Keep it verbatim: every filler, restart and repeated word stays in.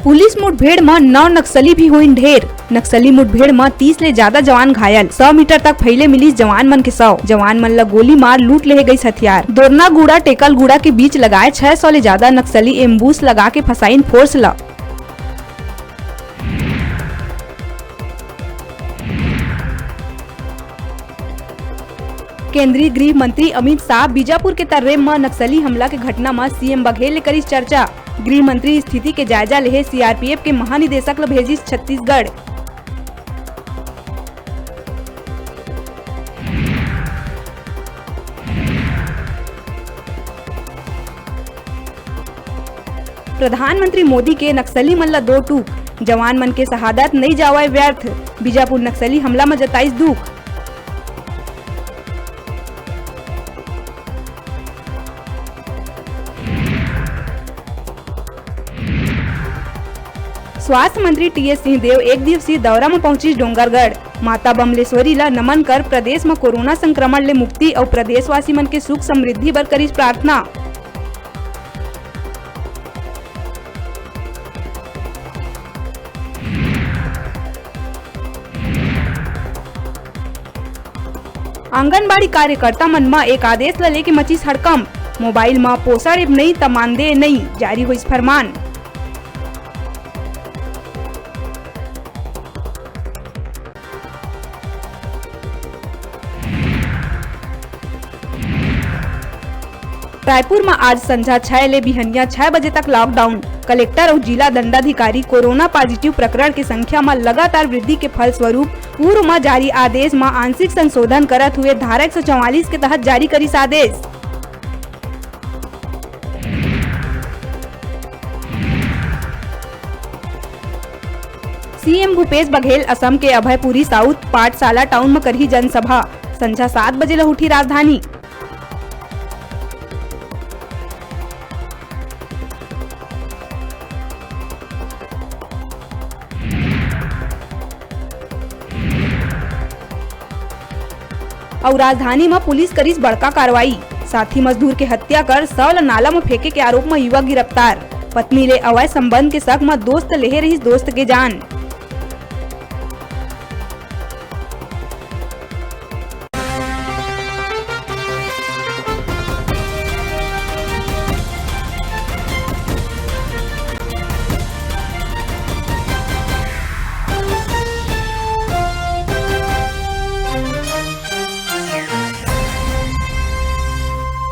Police मुठभेड़ म नौ नक्सली भी होइन ढेर। नक्सली मुठभेड़ म तीस ले जादा जवान घायल, सौ मीटर तक फैले मिलिस जवान मन के शव। जवान मन ल गोली मार लूट लेहे गइस हथियार। दोरनागुड़ा टेकलगुड़ा के बीच लगाए छै सौ ले जादा नक्सली ambush लगा के फंसाइन force ल। केंद्रीय गृह मंत्री अमित शाह बीजापुर के तर्रेम म नक्सली हमला के घटना म C M बघेल ले करिस चर्चा। गृह मंत्री स्थिति के जायजा लेहे, C R P F के महानिदेशक ल भेजिस छत्तीसगढ़। प्रधानमंत्री मोदी के नक्सली मन ल दो टूक, जवान मन के शहादत नइ जावय व्यर्थ, बीजापुर नक्सली हमला म जताइस दुख। स्वास्थ्य मंत्री T S सिंहदेव एक दिवसीय दौरा म पहुंचिस डोंगरगढ़। माता बमलेश्वरी ल नमन कर प्रदेश म कोरोना संक्रमण ले मुक्ति अउ प्रदेशवासी मन के सुख समृद्धि बर करिस प्रार्थना। आंगनबाड़ी कार्यकर्ता मन म एक आदेश ल लेके मचिस हड़कंप। मोबाइल म पोषण ऐप नइ त मानदेय नइ, जारी होइस फरमान। रायपुर म आज संझा छै ले बिहनिया छै बजे तक लॉकडाउन। कलेक्टर अउ जिला दंडाधिकारी कोरोना पॉजिटिव प्रकरण के संख्या म लगातार वृद्धि के फलस्वरूप पूर्व म जारी आदेश म आंशिक संशोधन करत हुए धारा एक सौ चौवालीस के तहत जारी करिस आदेश। C M भूपेश बघेल असम के अभयपुरी साउथ पाठशाला टाउन म करही जनसभा। संझा सात बजे ल उठी राजधानी। अउ राजधानी म पुलिस करिस बड़का कार्रवाई। साथी मजदूर के हत्या कर शव ल नाला म फेंके के आरोप म युवा गिरफ्तार। पत्नी ले अवैध संबंध के शक म दोस्त लेहे रहिस दोस्त के जान।